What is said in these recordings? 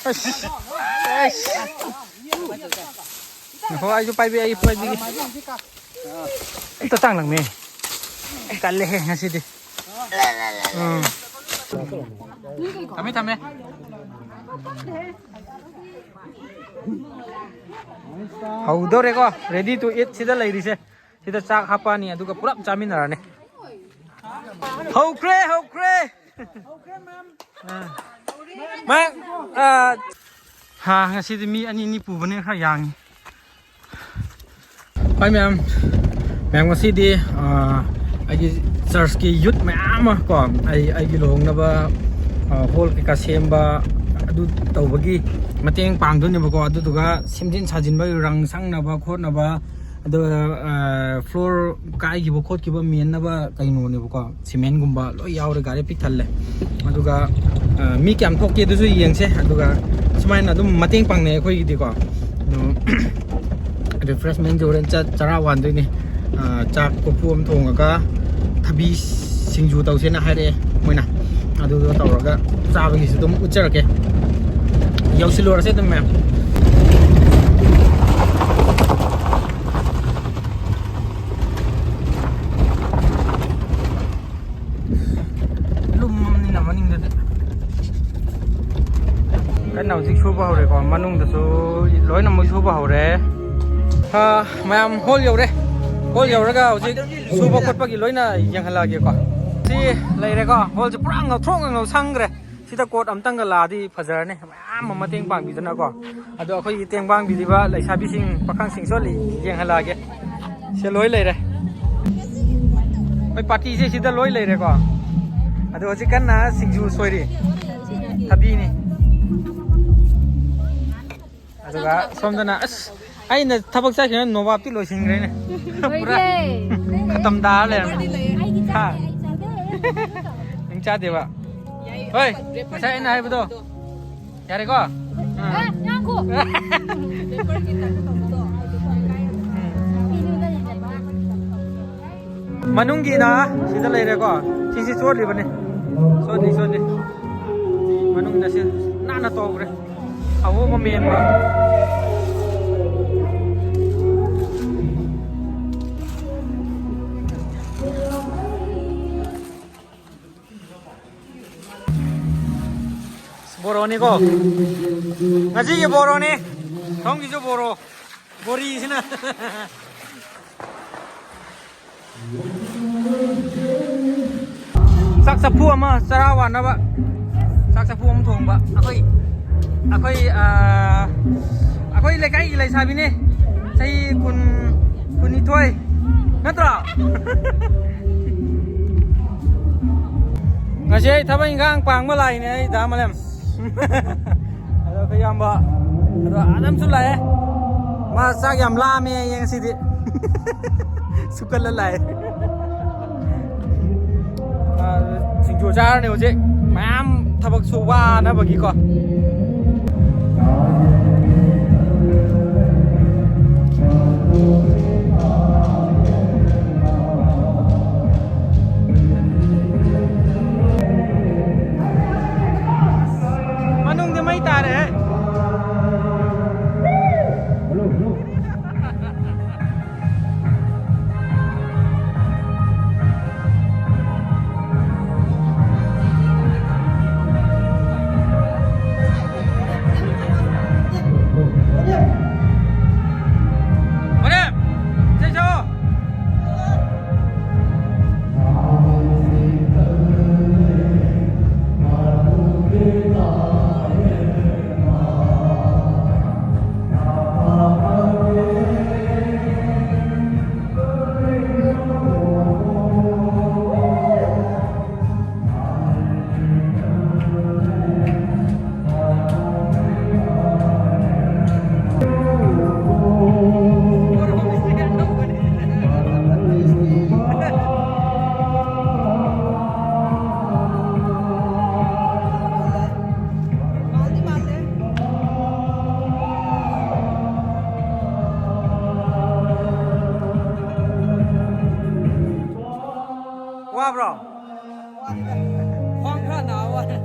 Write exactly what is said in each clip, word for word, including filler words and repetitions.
ꯑꯁ, ꯑꯁ꯫ ꯉꯥꯏꯈꯣ, ꯑꯩꯁꯨ ꯄꯥꯏꯕꯤ, ꯑꯩ ꯄꯥꯏꯕꯤꯒꯦ꯫ ꯑꯝꯇ ꯇꯥꯡꯂꯝꯃꯦ꯫ ꯀꯜꯂꯦꯍꯦ ꯉꯁꯤꯗꯤ꯫ ꯎꯝ꯫ ꯊꯝꯃꯦ, ꯊꯝꯃꯦ꯫ ꯍꯧꯗꯧꯔꯦꯀꯣ, ready to eat ꯁꯤꯗ ꯂꯩꯔꯤꯁꯦ꯫ ꯁꯤꯗ ꯆꯥꯛ ꯍꯥꯞꯄꯛꯑꯅꯤ, ꯑꯗꯨꯒ ꯄꯨꯂꯞ ꯆꯥꯃꯤꯟꯅꯔꯅꯤ꯫ ꯍꯧꯈ꯭ꯔꯦ, ꯍꯧꯈ꯭ꯔꯦ꯫ ꯑꯥ꯫ ꯃꯌꯥꯝ, ꯑꯥ, ꯍꯥ, ꯉꯁꯤꯗꯤ ꯃꯤ ꯑꯅꯤ ꯑꯅꯤ ꯄꯨꯕꯅꯦ, ꯈꯔ ꯌꯥꯡꯉꯤ꯫ ꯍꯣꯏ ꯃꯌꯥꯝ, ꯃꯌꯥꯝ ꯉꯁꯤꯗꯤ, ꯑꯥ, ꯑꯩꯒꯤ ꯆꯔꯆꯀꯤ ꯌꯨꯠ ꯃꯌꯥꯝ ꯑꯃ ꯀꯣ, ꯑꯩ, ꯑꯩꯒꯤ ꯂꯨꯍꯣꯡꯅꯕ, ꯑꯥ, ꯍꯣꯜ ꯀꯩꯀꯥ ꯁꯦꯝꯕ, ꯑꯗꯨ ꯇꯧꯕꯒꯤ ꯃꯇꯦꯡ ꯄꯥꯡꯗꯣꯏꯅꯦꯕꯀꯣ꯫ ꯑꯗꯨꯗꯨꯒ ꯁꯦꯝꯖꯤꯟ ꯁꯥꯖꯤꯟꯕ, ꯔꯪ ꯁꯪꯅꯕ ꯈꯣꯠꯅꯕ, ꯑꯗꯨꯒ, ꯑꯥ, ꯐ꯭ꯂꯣꯔ ꯀꯥꯏꯈꯤꯕ ꯈꯣꯠꯈꯤꯕ ꯃꯦꯟꯅꯕ ꯀꯩꯅꯣꯅꯦꯕꯀꯣ, ꯁꯤꯃꯦꯟꯒꯨꯝꯕ ꯂꯣꯏ ꯌꯥꯎꯔꯦ, ꯒꯥꯔꯤ ꯄꯤꯛ ꯊꯜꯂꯦ꯫ ꯑꯗꯨꯒ, ꯑꯥ, ꯃꯤ ꯀꯌꯥꯝ ꯊꯣꯛꯀꯦ ꯑꯗꯨꯁꯨ ꯌꯦꯡꯁꯦ꯫ ꯑꯗꯨꯒ ꯁꯨꯃꯥꯏꯅ ꯑꯗꯨꯝ ꯃꯇꯦꯡ ꯄꯥꯡꯅꯩ ꯑꯩꯈꯣꯏꯒꯤꯗꯤꯀꯣ꯫ ꯑꯗꯨ ꯔꯤꯐ꯭ꯔꯦꯁꯃꯦꯟꯁꯦ ꯍꯣꯔꯦꯟ ꯆꯠ-, ꯆꯔꯥ ꯋꯥꯟꯗꯣꯏꯅꯦ꯫ ꯑꯥ, ꯆꯥꯛ ꯀꯣꯔꯐꯨ ꯑꯃ ꯊꯣꯡꯉꯒ ꯊꯕꯤ ꯁꯤꯡꯖꯨ ꯇꯧꯁꯦꯅ ꯍꯥꯏꯔꯛꯑꯦ ꯃꯣꯏꯅ꯫ ꯑꯗꯨꯗꯣ ꯇꯧꯔꯒ ꯆꯥꯕꯒꯤꯁꯨ ꯑꯗꯨꯝ ꯎꯠꯆꯔꯛꯀꯦ꯫ ꯌꯧꯁꯤꯜꯂꯨꯔꯁꯦ ꯑꯗꯨꯝ ꯃꯌꯥꯝ꯫ ꯂꯨꯝꯃꯕꯅꯤꯅ ꯃꯅꯤꯡꯗꯗꯤ꯫ ꯀꯟꯅ ꯍꯧꯖꯤꯛ ꯁꯨꯕ ꯍꯧꯔꯦꯀꯣ, ꯃꯅꯨꯡꯗꯁꯨ ꯂꯣꯏꯅ ꯃꯣꯏ ꯁꯨꯕ ꯍꯧꯔꯦ꯫ ꯑꯥ, ꯃꯌꯥꯝ ꯍꯣꯜ ꯌꯧꯔꯦ꯫ ꯍꯣꯜ ꯌꯧꯔꯒ ꯍꯧꯖꯤꯛ ꯁꯨꯕ ꯈꯣꯠꯄꯒꯤ ꯂꯣꯏꯅ ꯌꯦꯡꯍꯜꯂꯛꯑꯒꯦꯀꯣ꯫ ꯁꯤ ꯂꯩꯔꯦꯀꯣ, ꯍꯣꯜꯁꯦ ꯄꯨꯔꯥ ꯉꯧꯊ꯭ꯔꯣꯛ ꯉꯧꯁꯪꯈ꯭ꯔꯦ꯫ ꯁꯤꯗ ꯀꯣꯠ ꯑꯝꯇꯪꯒ ꯂꯥꯛꯑꯗꯤ ꯐꯖꯔꯅꯤ꯫ ꯃꯌꯥꯝ ꯑꯃ ꯃꯇꯦꯡ ꯄꯥꯡꯕꯤꯗꯅꯀꯣ꯫ ꯑꯗꯣ ꯑꯩꯈꯣꯏꯒꯤ ꯇꯦꯡ ꯄꯥꯡꯕꯤꯔꯤꯕ ꯂꯩꯁꯥꯕꯤꯁꯤꯡ, ꯄꯥꯈꯪꯁꯤꯡꯁꯨ ꯌꯦꯡꯍꯜꯂꯛꯑꯒꯦ꯫ ꯁꯤ ꯂꯣꯏ ꯂꯩꯔꯦ꯫ ꯑꯩꯈꯣꯏ ꯄꯥꯔꯇꯤꯁꯦ ꯁꯤꯗ ꯂꯣꯏ ꯂꯩꯔꯦꯀꯣ꯫ ꯑꯗꯣ ꯍꯧꯖꯤꯛ ꯀꯟꯅ ꯁꯤꯡꯖꯨ ꯁꯣꯏꯔꯤ꯫ ꯊꯕꯤꯅꯤ꯫ ꯑꯗꯨꯒ ꯁꯣꯝꯗꯅ ꯑꯁ ꯑꯩꯅ ꯊꯕꯛ ꯆꯠꯈꯤꯕ ꯅꯣꯕꯥꯞꯇꯤ ꯂꯣꯏꯁꯤꯟꯈ꯭ꯔꯦꯅꯦ꯫ ꯄꯨꯔꯥ ꯂꯣꯏꯔꯦ꯫ ꯈꯇꯝ ꯇꯥꯔ ꯂꯩꯔꯝꯃꯦ꯫ ꯍꯥ? ꯅꯪ ꯆꯥꯗꯦꯕ? ꯍꯣꯏ, ꯉꯁꯥꯏ ꯑꯩꯅ ꯍꯥꯏꯕꯗꯣ꯫ ꯌꯥꯔꯦꯀꯣ? ꯑꯥ꯫ ꯑꯦ, ꯉꯥꯡꯈꯣ꯫ ꯃꯅꯨꯡꯒꯤꯅ ꯁꯤꯗ ꯂꯩꯔꯦꯀꯣ꯫ ꯁꯤꯁꯤ ꯆꯣꯠꯂꯤꯕꯅꯤ꯫ ꯆꯣꯠꯂꯤ, ꯆꯣꯠꯂꯤ꯫ ꯃꯅꯨꯡꯗ ꯁꯤ ꯅꯥꯟꯅ ꯇꯧꯈ꯭ꯔꯦ꯫ ꯑꯍꯣꯕ ꯃꯦꯟꯕ꯫ ꯕꯣꯔꯣꯅꯤꯀꯣ꯫ ꯉꯁꯤꯒꯤ ꯕꯣꯔꯣꯅꯤ꯫ ꯁꯣꯝꯒꯤꯁꯨ ꯕꯣꯔꯣ꯫ ꯕꯣꯔꯤꯁꯤꯅ꯫ ꯆꯥꯛ ꯆꯐꯨ ꯑꯃ ꯆꯔꯥ ꯋꯥꯅꯕ꯫ ꯆꯥꯛ ꯆꯐꯨ ꯑꯃ ꯊꯣꯡꯕ꯫ ꯑꯩꯈꯣꯏ, ꯑꯩꯈꯣꯏ, ꯑꯥ, ꯑꯩꯈꯣꯏ ꯂꯩꯀꯥꯏꯒꯤ ꯂꯩꯁꯥꯕꯤꯅꯦ꯫ ꯆꯍꯤ ꯀꯨꯟ, ꯀꯨꯟꯅꯤꯊꯣꯏ꯫ ꯅꯠꯇ꯭ꯔꯣ? ꯉꯁꯤ ꯑꯩ ꯊꯕꯛ ꯏꯪꯈꯥꯡ ꯄꯥꯡꯕ ꯂꯥꯛꯏꯅꯦ ꯑꯩ ꯗꯥ ꯃꯥꯂꯦꯝ꯫ ꯑꯗꯣ ꯑꯩꯈꯣꯏ ꯏꯌꯥꯝꯕ, ꯑꯗꯣ ꯑꯗꯨꯝꯁꯨ ꯂꯥꯛꯑꯦ꯫ ꯃꯥ ꯆꯥꯛ ꯌꯥꯝ ꯂꯥꯝꯃꯦ ꯍꯌꯦꯡ ꯉꯁꯤꯗꯤ꯫ ꯁꯨꯀꯠꯂ ꯂꯥꯛꯑꯦ꯫ ꯑ, ꯁꯤꯡꯖꯨ ꯆꯥꯔꯅꯤ ꯍꯧꯖꯤꯛ꯫ ꯃꯌꯥꯝ ꯊꯕꯛꯁꯨ ꯋꯥꯅꯕꯒꯤꯀꯣ꯫ ꯃꯅꯨꯡꯗꯤ ꯃꯩ ꯇꯥꯔꯦꯍꯦ꯫ ꯋꯥꯕ꯭ꯔꯣ? ꯈ꯭ꯋꯥꯡ ꯈꯔ ꯅꯥꯕ ꯋꯥꯅꯤ꯫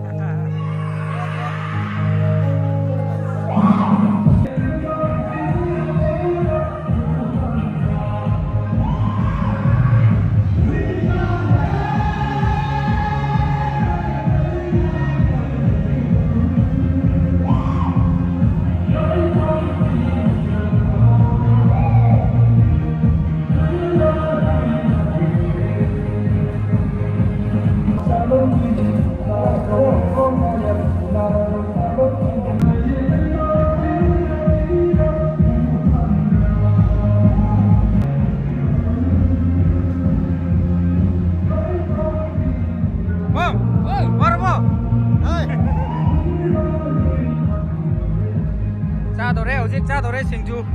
ꯆꯦꯛ ꯆꯥꯗꯧꯔꯦ, ꯁꯤꯡꯖꯨ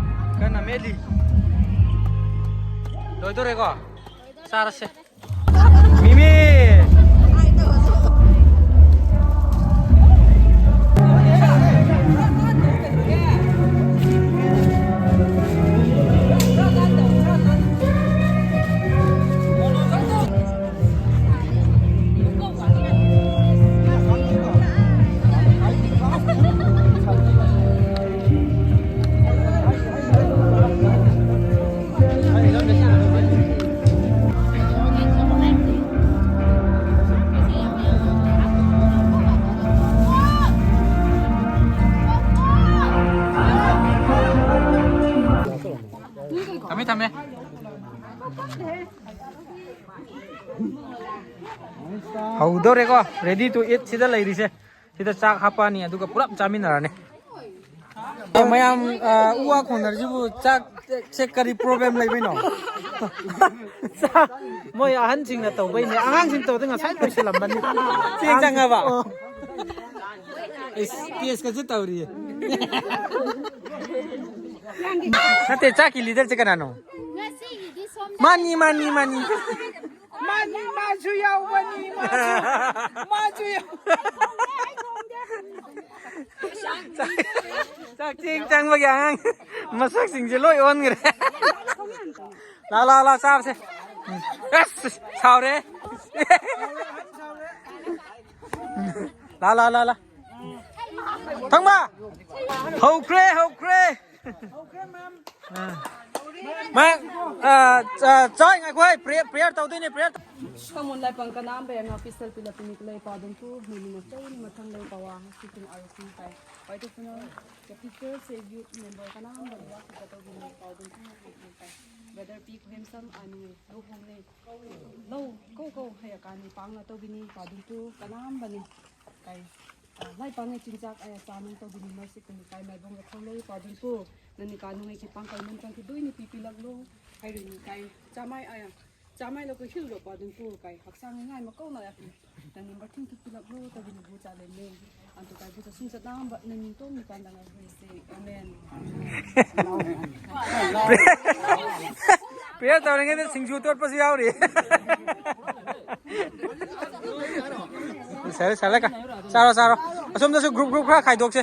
ꯀꯟꯅ ꯃꯦꯠꯂꯤ꯫ ꯂꯣꯏꯗꯣꯔꯦꯀꯣ? ꯆꯥꯔꯁꯦ꯫ ꯃꯤꯃꯤ꯫ ꯊꯝꯃꯦ, ꯊꯝꯃꯦ꯫ ꯍꯧꯗꯧꯔꯦꯀꯣ, ready to eat ꯁꯤꯗ ꯂꯩꯔꯤꯁꯦ꯫ ꯁꯤꯗ ꯆꯥꯛ ꯍꯥꯞꯄꯛꯑꯅꯤ, ꯑꯗꯨꯒ ꯄꯨꯂꯞ ꯆꯥꯃꯤꯟꯅꯔꯅꯤ꯫ ꯃꯌꯥꯝ, ꯑ, ꯎ ꯋꯥ ꯈꯣꯡꯅꯔꯤꯁꯤꯕꯨ ꯆꯥꯛ ꯁꯦ ꯀꯔꯤ problem ꯂꯩꯕꯩꯅꯣ? ꯆꯥꯛ ꯃꯣꯏ ꯑꯍꯟꯁꯤꯡꯅ ꯇꯧꯕꯩꯅꯦ, ꯑꯉꯥꯡꯁꯤꯡ ꯇꯧꯔꯗꯤ ꯉꯁꯥꯏ ꯂꯣꯏꯁꯤꯜꯂꯝꯕꯅꯤ꯫ ꯆꯦꯡ ꯆꯪꯉꯕ? ꯑꯣ꯫ ꯏꯁ, test ꯀꯁꯨ ꯇꯧꯔꯤꯌꯦ꯫ ꯅꯠꯇꯦ, ꯆꯥꯛꯀꯤ leader ꯁꯦ ꯀꯅꯥꯅꯣ? ꯉꯁꯤꯒꯤꯗꯤ ꯁꯣꯝꯗ ꯃꯥꯅꯤ, ꯃꯥꯅꯤ, ꯃꯥꯅꯤ꯫ ꯃꯥꯅꯤ, ꯃꯥꯁꯨ ꯌꯥꯎꯕꯅꯤ, ꯃꯥꯁꯨ, ꯃꯥꯁꯨ ꯌꯥꯎ-, ꯆꯥꯛ, ꯆꯥꯛ ꯆꯦꯡ ꯆꯪꯕꯒꯤ ꯑꯉꯥꯡ ꯃꯁꯛꯁꯤꯡꯁꯦ ꯂꯣꯏ ꯑꯣꯟꯈ꯭ꯔꯦ꯫ ꯂꯥ, ꯂꯥ, ꯂꯥ, ꯆꯥꯕꯁꯦ꯫ ꯎꯝ꯫ ꯑꯁ, ꯁꯥꯎꯔꯦ꯫ ꯂꯥ, ꯂꯥ, ꯂꯥ, ꯂꯥ꯫ ꯊꯪꯕ! ꯍꯧꯈ꯭ꯔꯦ, ꯍꯧꯈ꯭ꯔꯦ꯫ ꯑꯥ꯫ ꯃꯥ, ꯑꯥ, ꯑꯥ, ꯆꯥꯏ, ꯉꯥꯏꯈꯣ, ꯍꯥꯏ, prayer, prayer ꯇꯧꯗꯣꯏꯅꯦ, prayer꯫ ꯈꯃꯣꯟ ꯂꯥꯏꯄꯪ ꯀꯅꯥꯝꯕ ꯌꯥꯝꯅ official ꯄꯤꯂꯛꯄꯅꯤ ꯂꯩ ꯄꯥꯗꯨꯝ ꯇꯨ ꯃꯤꯅꯤꯅ ꯆꯧꯅꯤ ꯃꯊꯪ ꯂꯩ ꯄꯋꯥ ꯁꯤꯇꯤꯡ ꯑꯥꯔ ꯁꯤ ꯄꯥꯏ꯫ ꯋꯥꯏ ꯇꯨ ꯐꯅ capital ꯁꯦ youth member ꯀꯅꯥꯝꯕ ꯂꯩ ꯋꯥ ꯈꯛꯇ ꯇꯧꯕꯤꯅꯤ ꯄꯥꯗꯨꯝ ꯇꯨ ꯃꯤꯅꯤꯅ ꯄꯥꯏ꯫ Brother ꯄꯤ ꯈꯨꯍꯦꯝꯁꯝ ꯑꯅꯤ ꯂꯨꯍꯣꯡꯅꯩ꯫ ꯂꯧ ꯀꯧ ꯀꯧ ꯍꯩꯔꯀꯥꯟꯗꯤ ꯄꯥꯡꯅ ꯇꯧꯕꯤꯅꯤ ꯄꯥꯗꯨꯝ ꯇꯨ ꯀꯅꯥꯝꯕꯅꯤ꯫ ꯀꯥꯏ ꯂꯥꯏ ꯄꯥꯡꯉꯩ ꯆꯤꯟꯖꯥꯛ ꯑꯌꯥ ꯆꯥꯅ ꯇꯧꯕꯤꯅꯤ ꯃꯁꯤ ꯀꯨꯝ ꯀꯥꯏ ꯃꯥꯏꯕꯝꯒ ꯊꯧꯂꯩ ꯄꯥꯗꯨꯁꯨ ꯅꯅꯤ ꯀꯥꯅꯨꯡꯉꯩ ꯈꯤꯇꯪ ꯀꯥꯏ ꯃꯟ ꯆꯪꯈꯤꯗꯣꯏꯅꯤ ꯄꯤꯄꯤꯂꯛꯂꯣ ꯍꯥꯏꯔꯤꯅꯤ ꯀꯥꯏ ꯆꯥꯃꯥꯏ ꯑꯌꯥ ꯆꯥꯃꯥꯏ ꯂꯧꯀ ꯍꯤꯜꯂꯣ ꯄꯥꯗꯨꯁꯨ ꯀꯥꯏ ꯍꯛꯆꯥꯡ ꯉꯥꯏ ꯃꯀꯧꯅ ꯅꯪ ꯅꯝꯕꯔ ꯊꯤꯡ ꯊꯨꯞꯄꯤꯂꯛꯂꯣ ꯇꯧꯕꯤꯅꯤꯕꯨ ꯆꯥꯂꯦꯝꯅꯦ꯫ ꯑꯗꯨꯒ ꯑꯗꯨꯗ ꯁꯨꯝ ꯆꯠꯅꯔꯝꯕ ꯅꯪ ꯇꯣꯝꯃꯤꯀꯥꯟꯗ ꯉꯥꯏꯈꯣꯏꯁꯦ꯫ ꯑꯃꯦꯟ꯫ ꯄ꯭ꯔꯦꯌꯔ ꯇꯧꯔꯤꯉꯩꯗ ꯁꯤꯡꯖꯨ ꯇꯣꯠꯄꯁꯨ ꯌꯥꯎꯔꯤ꯫ ꯁꯥꯔꯦ, ꯁꯥꯔꯦ, ꯆꯥꯔꯣ, ꯆꯥꯔꯣ꯫ ꯑꯁꯣꯝꯗꯁꯨ ꯒ꯭ꯔꯨꯞ ꯒ꯭ꯔꯨꯞ ꯈꯔ ꯈꯥꯏꯗꯣꯛꯁꯦ꯫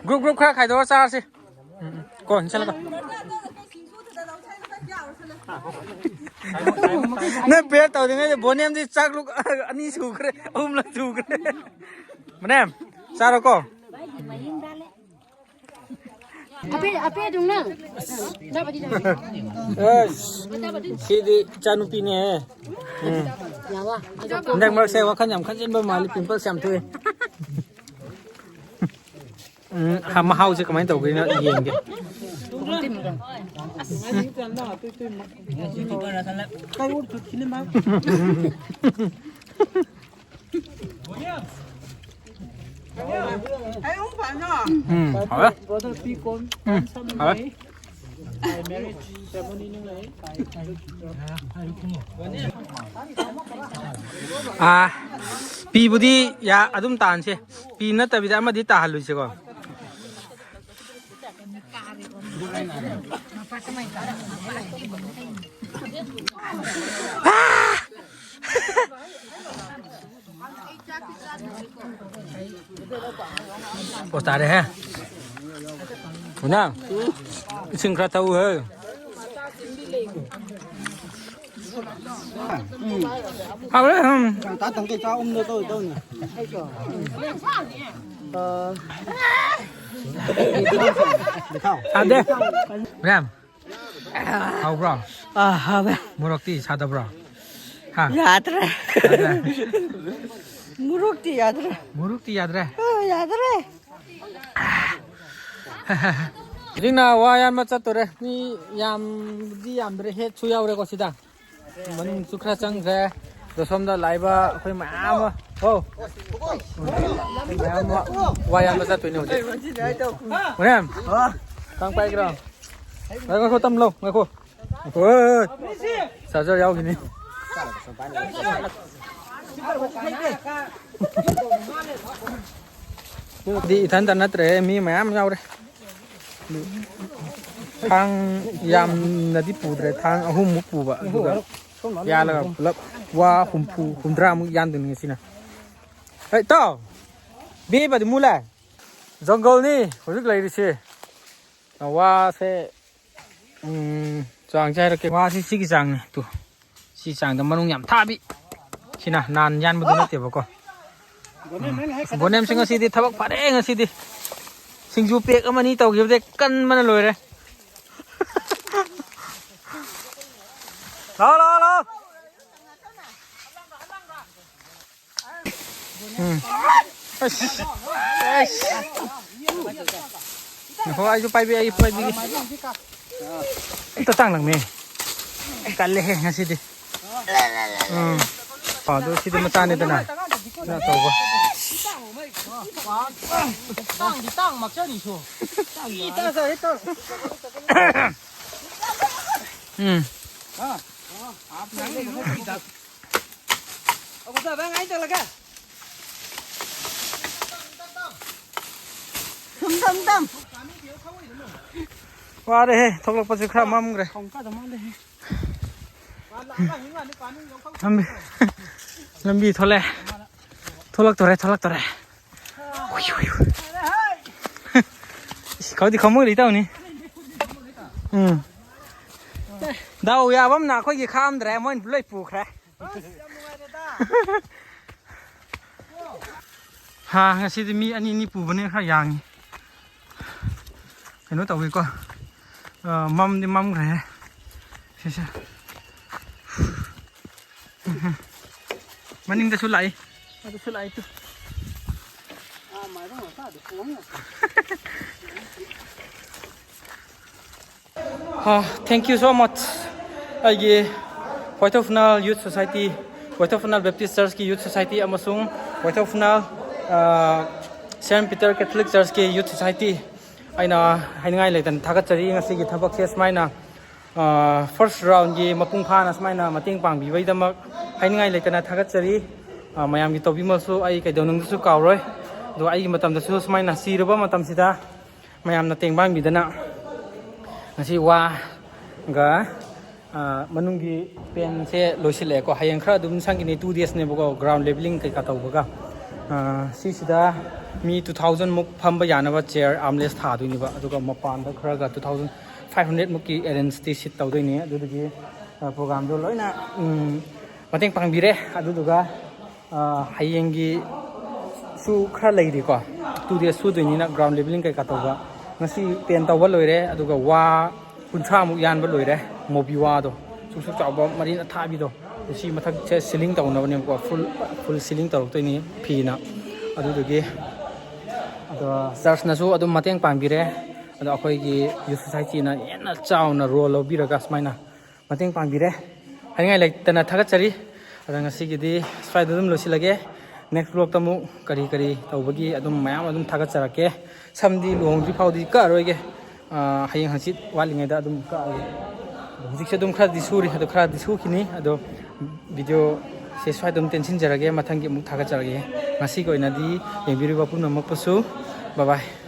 ꯒ꯭ꯔꯨꯞ ꯒ꯭ꯔꯨꯞ ꯈꯔ ꯈꯥꯏꯗꯣꯛꯑ ꯆꯥꯔꯁꯤ꯫ ꯎꯝ, ꯎꯝ꯫ ꯀꯣ, ꯏꯟꯁꯜꯂꯣ, ꯀꯣ꯫ ꯅꯪ ꯄ꯭ꯔꯦꯌꯔ ꯇꯧꯔꯤꯉꯩꯗ ꯕꯣꯅꯦꯝꯗꯤ ꯆꯥꯛ ꯂꯨꯛ ꯑꯅꯤ ꯁꯨꯈ꯭ꯔꯦ, ꯑꯍꯨꯝꯂꯛ ꯁꯨꯈ꯭ꯔꯦ꯫ ꯕꯣꯅꯦꯝ, ꯆꯥꯔꯣꯀꯣ꯫ ꯑꯄꯦ, ꯑꯄꯦ ꯑꯗꯨꯝ ꯅꯪ꯫ ꯑꯁ, ꯁꯤꯗꯤ ꯏꯆꯥꯅꯨꯄꯤꯅꯦ꯫ ꯎꯝ꯫ ꯍꯟꯗꯛ ꯃꯔꯛꯁꯦ ꯋꯥꯈꯜ ꯌꯥꯝ ꯈꯟꯖꯤꯟꯕ ꯃꯥꯜꯂꯤ, ꯄꯤꯝꯄꯜꯁ ꯌꯥꯝ ꯊꯣꯛꯑꯦ꯫ ꯎꯝ, ꯍ-, ꯃꯍꯥꯎꯁꯦ ꯀꯃꯥꯏꯅ ꯇꯧꯒꯦꯅ ꯌꯦꯡꯒꯦ꯫ ꯎꯝ, ꯍꯥꯎꯋꯦ꯫ ꯎꯝ, ꯍꯥꯎꯋꯦ꯫ ꯑꯥ, ꯄꯤꯕꯨꯗꯤ ꯌꯥ-, ꯑꯗꯨꯝ ꯇꯥꯟꯁꯦ꯫ ꯄꯤ ꯅꯠꯇꯕꯤꯗ ꯑꯃꯗꯤ ꯇꯥꯍꯜꯂꯨꯁꯦꯀꯣ꯫ ꯑꯣ, ꯇꯥꯔꯦꯍꯦ꯫ ꯄꯨꯅꯥ, ꯏꯁꯤꯡ ꯈꯔ ꯊꯛꯎꯍꯦ꯫ ꯎꯝ꯫ ꯍꯥꯎꯔꯦ, ꯎꯝ꯫ ꯇꯥ ꯇꯪꯀꯩ ꯆꯥ ꯎꯝꯗ ꯇꯧ, ꯇꯧꯅꯦ꯫ ꯑ꯫ ꯊꯥꯗꯦ꯫ ꯃꯌꯥꯝ꯫ ꯍꯥꯎꯕ꯭ꯔꯣ? ꯑ, ꯍꯥꯎꯋꯦ꯫ ꯃꯣꯔꯣꯛꯇꯤ ꯁꯥꯗꯕ꯭ꯔꯣ? ꯍꯥ? ꯌꯥꯗ꯭ꯔꯦ꯫ ꯌꯥꯗ꯭ꯔꯦ? ꯃꯣꯔꯣꯛꯇꯤ ꯌꯥꯗ꯭ꯔꯦ꯫ ꯃꯣꯔꯣꯛꯇꯤ ꯌꯥꯗ꯭ꯔꯦ? ꯑ, ꯌꯥꯗ꯭ꯔꯦ꯫ ꯍꯧꯖꯤꯛꯅ ꯋꯥ ꯌꯥꯟꯕ ꯆꯠꯇꯣꯔꯦ꯫ ꯃꯤ ꯌꯥꯝꯗꯤ ꯌꯥꯝꯗ꯭ꯔꯦ, ꯍꯦꯠꯁꯨ ꯌꯥꯎꯔꯦꯀꯣ ꯁꯤꯗ꯫ ꯃꯅꯨꯡꯁꯨ ꯈꯔ ꯆꯪꯈ꯭ꯔꯦ꯫ ꯑꯗꯣ ꯁꯣꯝꯗ ꯂꯥꯛꯏꯕ ꯑꯩꯈꯣꯏ ꯃꯌꯥꯝ ꯑꯃ, ꯍꯣ꯫ ꯑꯩꯈꯣꯏ ꯃꯌꯥꯝ ꯑꯃ ꯋꯥ ꯌꯥꯟꯕ ꯆꯠꯇꯣꯏꯅꯦ ꯍꯧꯖꯤꯛ꯫ ꯍꯣꯔꯦꯟ꯫ ꯀꯥꯡ ꯄꯥꯏꯒꯦꯔꯣ? ꯉꯥꯏꯈꯣ, ꯉꯥꯏꯈꯣ, ꯇꯝ ꯂꯧ, ꯉꯥꯏꯈꯣ꯫ ꯉꯥꯏꯈꯣ, ꯍꯣꯏ, ꯍꯣꯏ, ꯍꯣꯏ꯫ ꯆꯥꯔꯖꯔ ꯌꯥꯎꯈꯤꯅꯤ꯫ ꯑꯗꯨꯗꯤ ꯏꯊꯟꯇ ꯅꯠꯇ꯭ꯔꯦ, ꯃꯤ ꯃꯌꯥꯝ ꯌꯥꯎꯔꯦ꯫ ꯊꯥꯡ ꯌꯥꯝꯅꯗꯤ ꯄꯨꯗ꯭ꯔꯦ, ꯊꯥꯡ ꯑꯍꯨꯝꯃꯨꯛ ꯄꯨꯕ, ꯑꯗꯨꯒ ꯌꯥꯜꯂꯒ ꯄꯨꯂꯞ ꯋꯥ ꯍꯨꯝꯐꯨ, ꯍꯨꯝꯗ꯭ꯔꯥꯃꯨꯛ ꯌꯥꯟꯗꯣꯏꯅꯤ ꯉꯁꯤꯅ꯫ ꯍꯦ, ꯏꯇꯥꯎ! ꯕꯦꯕꯗꯤ ꯃꯨꯂꯦ꯫ ꯖꯪꯒꯜꯅꯤ ꯍꯧꯖꯤꯛ ꯂꯩꯔꯤꯁꯦ꯫ ꯋꯥꯁꯦ, ꯎꯝ, ꯆꯥꯡꯁꯦ ꯍꯥꯏꯔꯛꯀꯦ꯫ ꯋꯥꯁꯤ ꯁꯤꯒꯤ ꯆꯥꯡꯅꯤ꯫ ꯇꯨ, ꯁꯤ ꯆꯥꯡꯗ ꯃꯅꯨꯡ ꯌꯥꯝ ꯊꯥꯕꯤ꯫ ꯁꯤꯅ ꯅꯥꯟ ꯌꯥꯟꯕꯗꯨ ꯅꯠꯇꯦꯕꯀꯣ꯫ ꯎꯝ꯫ ꯑꯁ, ꯕꯣꯅꯦꯝꯁꯦ ꯉꯁꯤꯗꯤ ꯊꯕꯛ ꯐꯔꯦ ꯉꯁꯤꯗꯤ꯫ ꯁꯤꯡꯖꯨ ꯄꯦꯛ ꯑꯃꯅꯤ ꯇꯧꯈꯤꯕꯗꯩ ꯀꯟꯕꯅ ꯂꯣꯏꯔꯦ꯫ ꯂꯥꯛꯑꯣ, ꯂꯥꯛꯑꯣ, ꯂꯥꯛꯑꯣ꯫ ꯎꯝ꯫ ꯑꯁ꯫ ꯑꯁ꯫ ꯉꯥꯏꯈꯣ, ꯑꯩꯁꯨ ꯄꯥꯏꯕꯤ-, ꯑꯩ ꯄꯥꯏꯕꯤꯒꯦ꯫ ꯑꯝꯇ ꯇꯥꯡꯂꯛꯅꯦ꯫ ꯀꯜꯂꯦꯍꯦ ꯉꯁꯤꯗꯤ꯫ ꯎꯝ꯫ ꯑꯣ, ꯑꯗꯨ ꯁꯤꯗꯤ ꯃꯆꯥꯅꯤꯗꯅ꯫ ꯀꯩꯅꯣ ꯇꯧꯕ꯫ ꯎꯝ꯫ ꯊꯨꯝ, ꯊꯨꯝ, ꯊꯨꯝ꯫ ꯋꯥꯔꯦꯍꯦ, ꯊꯣꯛꯂꯛꯄꯁꯨ ꯈꯔ ꯃꯝꯈ꯭ꯔꯦ꯫ ꯂꯝꯕꯤ, ꯂꯝꯕꯤ ꯊꯣꯛꯂꯛꯑꯦ꯫ ꯊꯣꯛꯂꯛꯇꯣꯔꯦ, ꯊꯣꯛꯂꯛꯇꯣꯔꯦ꯫ ꯍꯨꯏ, ꯍꯨꯏ, ꯍꯨꯏ꯫ ꯏꯁ, ꯈꯔꯗꯤ ꯈꯃꯣꯏ ꯂꯩꯇꯕꯅꯤ꯫ ꯎꯝ꯫ ꯗꯥꯎ ꯌꯥꯕ ꯑꯃꯅ ꯑꯩꯈꯣꯏꯒꯤ ꯈꯥꯝꯗ꯭ꯔꯦ, ꯃꯣꯏꯅ ꯂꯣꯏ ꯄꯨꯈ꯭ꯔꯦ꯫ ꯑꯁ, ꯌꯥꯝ ꯅꯨꯡꯉꯥꯏꯔꯦꯗ꯫ ꯍꯥ, ꯉꯁꯤꯗꯤ ꯃꯤ ꯑꯅꯤ ꯑꯅꯤ ꯄꯨꯕꯅꯦ ꯈꯔ ꯌꯥꯡꯉꯤ꯫ ꯀꯩꯅꯣ ꯇꯧꯋꯤꯀꯣ꯫ ꯑ, ꯃꯝꯗꯤ ꯃꯝꯈ꯭ꯔꯦ꯫ ꯁꯤꯁꯦ꯫ ꯃꯅꯤꯡꯗꯁꯨ ꯂꯥꯛꯏ꯫ ꯑꯗꯨꯁꯨ ꯂꯥꯛꯏ ꯇꯨ꯫ ꯑ, thank you so much꯫ ꯑꯩꯒꯤ ꯋꯥꯏꯊꯧ ꯐꯨꯅꯥꯜ Youth Society, ꯋꯥꯏꯊꯧ ꯐꯨꯅꯥꯜ Baptist Churchꯀꯤ Youth Society ꯑꯃꯁꯨꯡ ꯋꯥꯏꯊꯧ ꯐꯨꯅꯥꯜ, ꯑ, Saint Peter Catholic Churchꯀꯤ Youth Society, ꯑꯩꯅ ꯍꯥꯏꯅꯤꯡꯉꯥꯏ ꯂꯩꯇꯅ ꯊꯥꯒꯠꯆꯔꯤ ꯉꯁꯤꯒꯤ ꯊꯕꯛꯁꯦ ꯁꯨꯃꯥꯏꯅ꯫ ꯑ, first roundꯀꯤ ꯃꯄꯨꯡ ꯐꯥꯅ ꯁꯨꯃꯥꯏꯅ ꯃꯇꯦꯡ ꯄꯥꯡꯕꯤꯕꯒꯤꯗꯃꯛ ꯍꯥꯏꯅꯤꯡꯉꯥꯏ ꯂꯩꯇꯅ ꯊꯥꯒꯠꯆꯔꯤ꯫ ꯑ, ꯃꯌꯥꯝꯒꯤ ꯇꯧꯕꯤꯃꯜꯁꯨ ꯑꯩ ꯀꯩꯗꯧꯅꯨꯡꯗꯁꯨ ꯀꯥꯎꯔꯣꯏ꯫ ꯑꯗꯣ ꯑꯩꯒꯤ ꯃꯇꯝꯗꯁꯨ ꯁꯨꯃꯥꯏꯅ ꯆꯤꯔꯕ ꯃꯇꯝꯁꯤꯗ ꯃꯌꯥꯝꯅ ꯇꯦꯡꯕꯥꯡꯕꯤꯗꯅ ꯉꯁꯤ ꯋꯥꯒ, ꯑ, ꯃꯅꯨꯡꯒꯤ ꯄꯦꯟꯁꯦ ꯂꯣꯏꯁꯤꯜꯂꯛꯑꯦꯀꯣ꯫ ꯍꯌꯦꯡ ꯈꯔ ꯑꯗꯨꯝ ꯁꯪꯈꯤꯅꯤ, two daysꯅꯦꯕꯀꯣ, ground levelling ꯀꯩꯀꯥ ꯇꯧꯕꯒ꯫ ꯑ, ꯁꯤꯁꯤꯗ ꯃꯤ two thousand ꯃꯨꯛ ꯐꯝꯕ ꯌꯥꯅꯕ chair armrest ꯊꯥꯗꯣꯏꯅꯦꯕ, ꯑꯗꯨꯒ ꯃꯄꯥꯟꯗ ꯈꯔꯒ two thousand five hundred ꯃꯨꯛꯀꯤ arrangeꯇꯤ seat ꯇꯧꯗꯣꯏꯅꯤ꯫ ꯑꯗꯨꯗꯨꯒꯤ, ꯑ, programꯗꯣ ꯂꯣꯏꯅ, ꯎꯝ, ꯃꯇꯦꯡ ꯄꯥꯡꯕꯤꯔꯦ꯫ ꯑꯗꯨꯗꯨꯒ, ꯑ, ꯍꯌꯦꯡꯒꯤꯁꯨ ꯈꯔ ꯂꯩꯔꯤꯀꯣ, two days ꯁꯨꯗꯣꯏꯅꯤꯅ ground levelling ꯀꯩꯀꯥ ꯇꯧꯕ꯫ ꯉꯁꯤ ꯄꯦꯟ ꯇꯧꯕ ꯂꯣꯏꯔꯦ, ꯑꯗꯨꯒ ꯋꯥ ꯀꯨꯟꯊ꯭ꯔꯥꯃꯨꯛ ꯌꯥꯟꯕ ꯂꯣꯏꯔꯦ, ꯃꯣꯕꯤ ꯋꯥꯗꯣ, ꯁꯨꯛ ꯁꯨꯛ ꯆꯥꯎꯕ ꯃꯔꯤꯟ ꯑꯊꯥꯕꯤꯗꯣ꯫ ꯁꯤ ꯃꯊꯛꯁꯦ ceiling ꯇꯧꯅꯕꯅꯦꯕꯀꯣ, full, full ceiling ꯇꯧꯔꯛꯇꯣꯏꯅꯤ ꯐꯤꯅ꯫ ꯑꯗꯨꯗꯨꯒꯤ, ꯑꯗꯣ churchꯅꯁꯨ ꯑꯗꯨꯝ ꯃꯇꯦꯡ ꯄꯥꯡꯕꯤꯔꯦ꯫ ꯑꯗꯣ ꯑꯩꯈꯣꯏꯒꯤ youth societyꯅ ꯍꯦꯟꯅ ꯆꯥꯎꯅ role ꯂꯧꯕꯤꯔꯒ ꯁꯨꯃꯥꯏꯅ ꯃꯇꯦꯡ ꯄꯥꯡꯕꯤꯔꯦ꯫ ꯍꯥꯏꯅꯤꯡꯉꯥꯏ ꯂꯩꯇꯅ ꯊꯥꯒꯠꯆꯔꯤ꯫ ꯑꯗꯣ ꯉꯁꯤꯒꯤꯗꯤ ꯁ꯭ꯋꯥꯏꯗ ꯑꯗꯨꯝ ꯂꯣꯏꯁꯤꯜꯂꯒꯦ꯫ Next vlogꯇ ꯑꯃꯨꯛ ꯀꯔꯤ ꯀꯔꯤ ꯇꯧꯕꯒꯤ ꯑꯗꯨꯝ ꯃꯌꯥꯝ ꯑꯗꯨꯝ ꯊꯥꯒꯠꯆꯔꯛꯀꯦ꯫ ꯁꯝꯗꯤ ꯂꯨꯍꯣꯡꯗ꯭ꯔꯤ ꯐꯥꯎꯗꯤ ꯀꯛꯑꯔꯣꯏꯒꯦ꯫ ꯑ, ꯍꯌꯦꯡ ꯍꯪꯆꯤꯠ ꯋꯥꯠꯂꯤꯉꯩꯗ ꯑꯗꯨꯝ ꯀꯛꯑꯒꯦ꯫ ꯑꯗꯣ ꯍꯧꯖꯤꯛꯁꯦ ꯑꯗꯨꯝ ꯈꯔꯗꯤ ꯁꯨꯔꯤ, ꯑꯗꯣ ꯈꯔꯗꯤ ꯁꯨꯈꯤꯅꯤ꯫ ꯑꯗꯣ videoꯁꯦ ꯁ꯭ꯋꯥꯏꯗ ꯑꯗꯨꯝ ꯇꯦꯟꯁꯤꯟꯖꯔꯒꯦ, ꯃꯊꯪꯒꯤ ꯑꯃꯨꯛ ꯊꯥꯒꯠꯆꯔꯛꯑꯒꯦ꯫ ꯉꯁꯤꯒꯤ ꯑꯣꯏꯅꯗꯤ ꯌꯦꯡꯕꯤꯔꯤꯕ ꯄꯨꯝꯅꯃꯛꯄꯨꯁꯨ bye bye꯫